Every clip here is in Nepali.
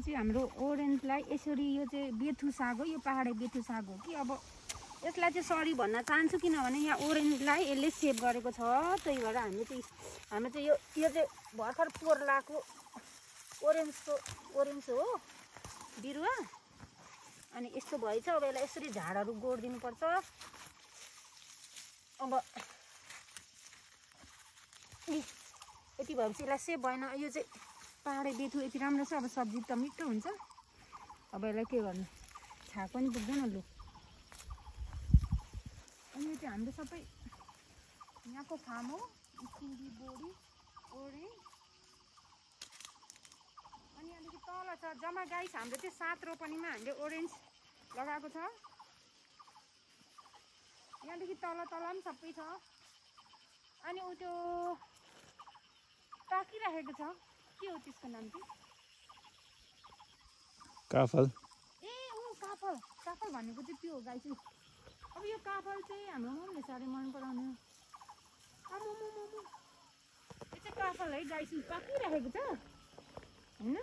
चाहिँ हाम्रो ओरेन्जलाई यसरी यो चाहिँ बेथु साग हो, यो पहाडे बेथु साग हो कि। अब यसलाई चाहिँ सरी भन्न चाहन्छु किनभने यहाँ ओरेन्जलाई यसले सेभ गरेको छ। त्यही भएर हाम्रो चाहिँ यो चाहिँ भर्खर पोर्लाको ओरेन्ज हो बिरुवा। अनि यस्तो भएछ। अब यसलाई यसरी झाडहरू गोडिदिनुपर्छ। अब यति भएपछि यसलाई सेभ भएन। यो चाहिँ पहाडे बेथु यति राम्रो छ। अब सब्जी त मिठो हुन्छ। अब यसलाई के गर्नु, छाक पनि पुग्दैन। लु अनि यो चाहिँ हाम्रो सबै यहाँको फार्म हो, सिन्डी बोडी ओरेन्ज। अनि यहाँदेखि तल छ जम्मा गाइस हाम्रो चाहिँ 7 रोपनीमा हामीले ओरेन्ज लगाएको छ। यहाँदेखि तल पनि सबै छ। अनि उ त्यो पाकिरहेको छ, के हो त्यसको नाम चाहिँ? काफल। ए काफल भनेको चाहिँ त्यो हो गाइस। अब यो काफल चाहिँ हाम्रो मम्मीले साह्रै मन पराउने हो। यो चाहिँ काफल है गाइस, पाकिरहेको छ होइन?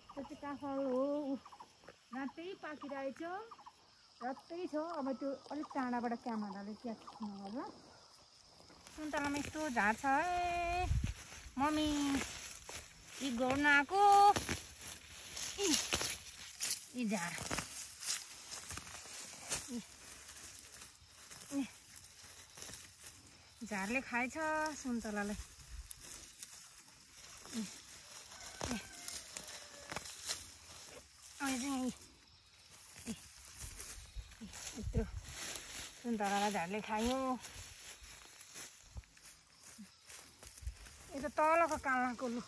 त्यो चाहिँ काफल हो। रातै पाकिरहेछ, रातै छ। अब त्यो अलिक टाढाबाट क्यामेराले क्याच नगर्ला। सुन्तलामा यस्तो झार छ है मम्मी, यी घोड्न आएको यी झार। झारले खाएछ सुन्तलालाई। यत्रो सुन्तलालाई झारले खायो। यो त तलको कालाको लु